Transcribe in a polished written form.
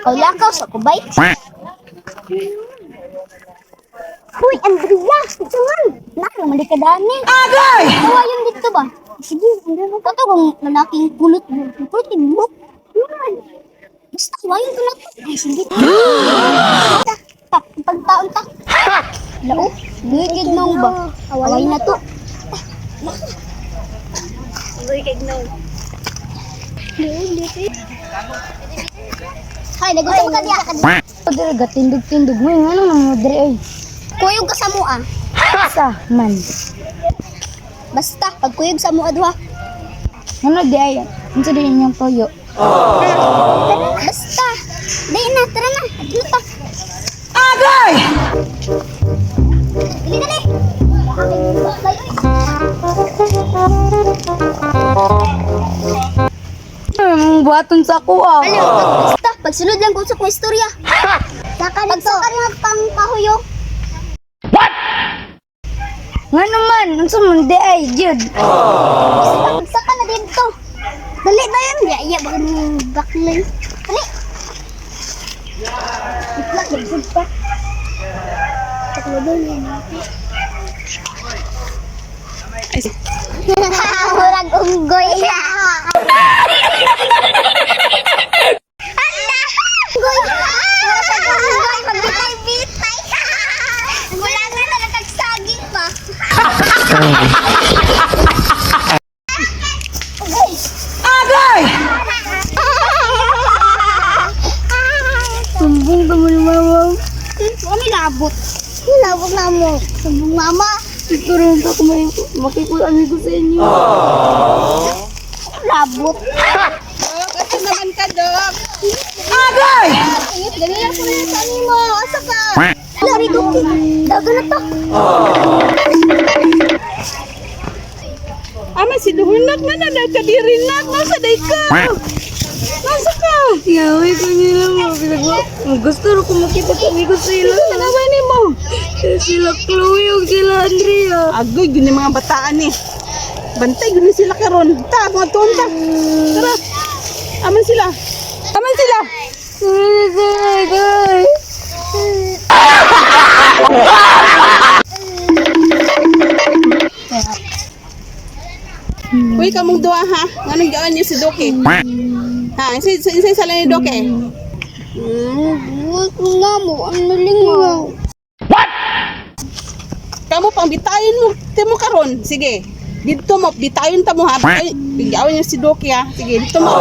Lakaw-lakaw sa kubay. Hoy, Andrea! Ito man! Nako, mali ka dani. Agay! Tawa yun dito ba? Sige, Andrea. Kato kung lalaking kulot. Kulot yung buhok. Yun. Basta, wayon ko na to. Ay, sige. Ta, ta, pagtaon ta. Lao, gigid nung ba? Away na to. Hay, nagutom ka diya. Dere gatindog-tindog mo ano nang mo dere ay. Kuyog ka sa mua. Sa man. Basta, pagkuyog sa mua duha. Ano di ay? Unsa di inyong toyo? Basta. Dali na, tara na. Ano pa? Agay! Dali, dali. Ay, Ang buhaton sa ako ah. Ano, basta, pagsunod lang kung sa kong istorya. Pagsaka nga pang pahuyo. Ngano man, unsa man di ay jud. Basta, pagsaka na dito. Dali na yun. Ya, ya, baka nung baklay. Dali. Itlak, nagsud pa. Taklo doon yan. Murag unggoy. Ala! Unggoy! Murag unggoy! Magbitay-bitay! Wala nga na nakagsaging pa. Unggoy! Agay! Sumbong ka mo ni mama. Ano labot? Labot na mo. Sumbong mama. Siguro na ako may makikul ko sa inyo. Labot. Kasi naman ka, Dok. Agay! Dali lang ko na sa mo. Asa ka? Lari ko. Daga na to. Ama, si Duhunak na na nagkadirinak. Nasa day ka? Nasa ka? Yaway ko nila mo. Gusto ro ko makita sa amigo sila. Nanawa ni mo. Sila Chloe ug sila Andrea. Agoy, gini mga bataan eh. Bantay, gini sila karon. Ta, mga tuon ta. Tara. Aman sila. Aman sila. Ay, ay. Uy, kamong duha ha. Anong gawin niyo si Doke? Ha, isa sa ni Doke. Buhat na mo. Ano ling mo? Kamu pang bitayon mo, timo karon. Sige. Dito mo, bitayon ta mo ha. Ay, bigyawan niyo si Doke ha. Sige, dito mo.